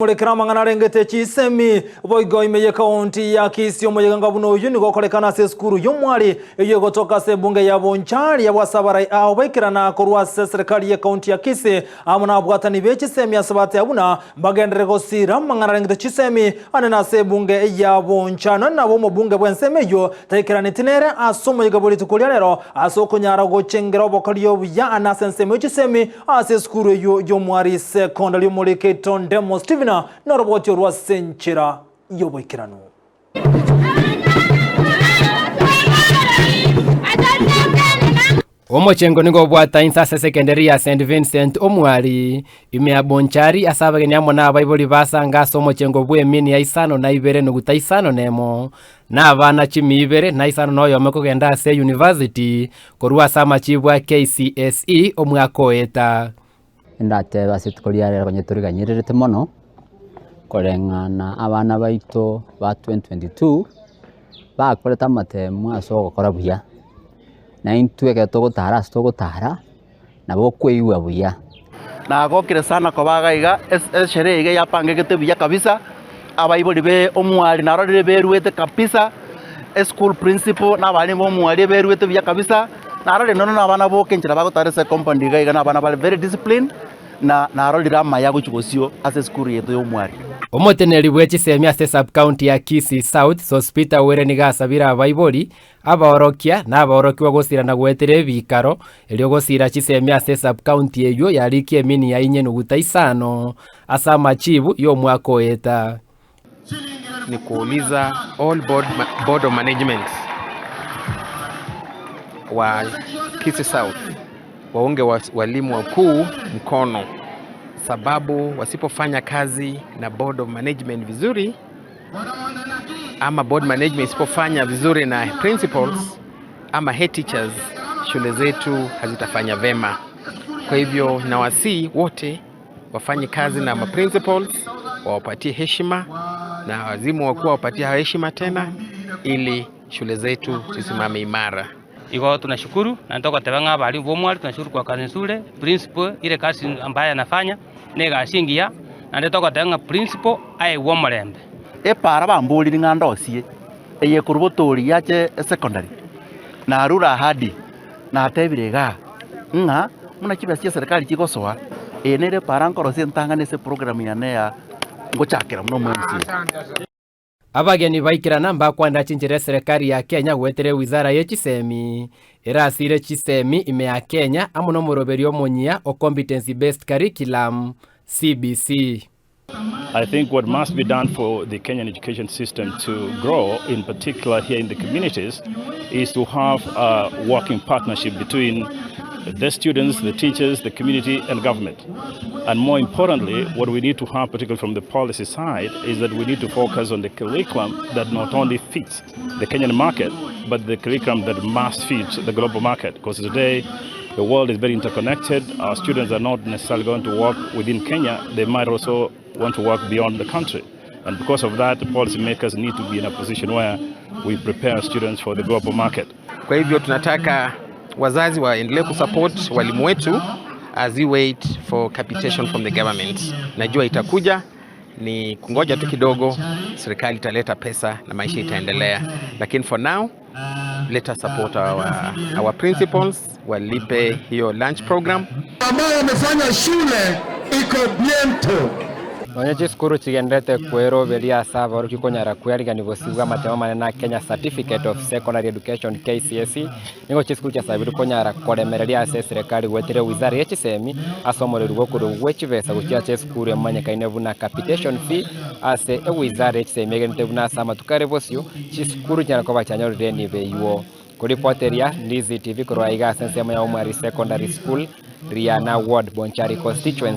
Morekera amang'ana arengete chisemi. Boigo ime y'ekaunti ya Kisii omoyeganga buna oyio nigo okorekana ase esukuru y'omwari eyio egotoka ase ebunge ya Bonchari abwo ase abarai ao baikerana korwa ase eserekari y'ekaunti ya Kisii amo nabwatani be chisemi ase bateba buna mbagenderere gosira amang'ana arengete chisemi anene ase ebunge ya Bonchari. Nonye nabo omobunge bw'ensemo eyio taikeraneti nere ase omoyega bwe rituko ria rero ase okonyara gochengera obokori obuya ane ase ensemo ye chisemi Ase esukuru eyio y'omwari sekondari omorike Tondemo Stephen noroboti orwo ase enchera y'oboikeranu. Omochengo nigo obwata inse ase esekenderi ya St Vincent Omwari, ime ya Bonchari ase abageni amo na abaibori basanga ase omochengo bw'emini ya isano na ibere nuguta isano na emo, na abana chimi ibere na isano na oyomo kogenda ase eyunivasiti Korwa ase amachibu a KCSE omwaka oeta. Ndatebe ase rituko ria rero onye toriganyererete mono, koreng'ana abana baito ba 2022, bakorete amatemo ase ogokora buya, na intwe ekero togotara ase togotara, nabo okoigwa buya. Nagokire sana koba iga iga, esherehe iga yapangegete buya kabisa, abaibori be omwari narorire beruete kabisa, eschool principal na abalimu ba omwari beruete buya kabisa, narorire nonya na abana boka enchera bagotara ase ecompany iga iga na abana bare very disciplined, na narorire amaya gochia bosio ase esukuru yaito ya omwari. Omoteneneri bwe chisemi ase esubcounty ya Kisii South, Sospeter Were nigo asabire abaibori Abaorokia na abaorokigwa gosira na goetera ebiikaro, erio gosira chisemi ase esub-county eyio yarikia emini ya inye nuguta isano ase amachibu y'omwaka oeta. Ni kuuliza all board, board of management wa Kisii South waunge walimu wakuu mkono, sababu wasipofanya kazi na board of management vizuri ama board management isipofanya vizuri na principals ama head teachers, shule zetu hazitafanya vema. Kwa hivyo nawasii wote wafanye kazi na maprincipals, wawapatie heshima na wazimu wakuu wawapatie heshima tena, ili shule zetu zisimame imara. Igo tunashukuru na ntogoteba ng'a abalimu b'omwari tunashukuru kwa kazi nzuri principal ile kazi ambaye anafanya na egasi engiya naende togoteba ng'a principal aegwe omorembe. Epaara bamborire ng'a ndosie eye korwa botori yache esecondary, narure ahadi, natebire igaa ng'a buna chibesa chia serikali chigosoa, eye nere epaara nkorosia entang'ani ase eprogram yane ya ngochakera buna omo MCA. Abageni baikerana mbakwanera chinchera eserekari ya Kenya goetera ewizara ye chisemi erasire chisemi ime ya Kenya amo nomoroberio omonyia o Competency Based Curriculum, CBC. I think what must be done for the Kenyan education system to grow, in particular here in the communities, is to have a working partnership between the students, the teachers, the community, and government. And more importantly, what we need to have, particularly from the policy side, is that we need to focus on the curriculum that not only fits the Kenyan market, but the curriculum that must fit the global market. Because today, the world is very interconnected. Our students are not necessarily going to work within Kenya. They might also want to work beyond the country. And because of that, the policymakers need to be in a position where we prepare students for the global market. Kwa hivyo tunataka wazazi waendelee kusupport walimu wetu as we wait for capitation from the government. Najua itakuja, ni kungoja tu kidogo, serikali italeta pesa na maisha itaendelea, lakini for now let us support our principals walipe hiyo lunch program ambao wamefanya shule iko biento. Nonya chisukuru chigenderete kweroberia ase abaorokia konyara kwearigania bosio bw'amatemo amanene a Kenya Certificate of Secondary Education, KCSE, nigo chisukuru chiasabirwe konyara koremereria ase eserekari goetera ewizara ye chisemi ase omoreri bw'okorwa gwe chibesa gochia ase esukuru emanyekaine buna capitation fee ase ewizara ye chisemi egenete buna ase amatuko are bosio chisukuru chinyara koba chianyorire enibo eywo. Koripoteria Ndizi TV korwa aiga ase ensemo ya Omwari Secondary School, Riana Ward, Bonchari Constituency.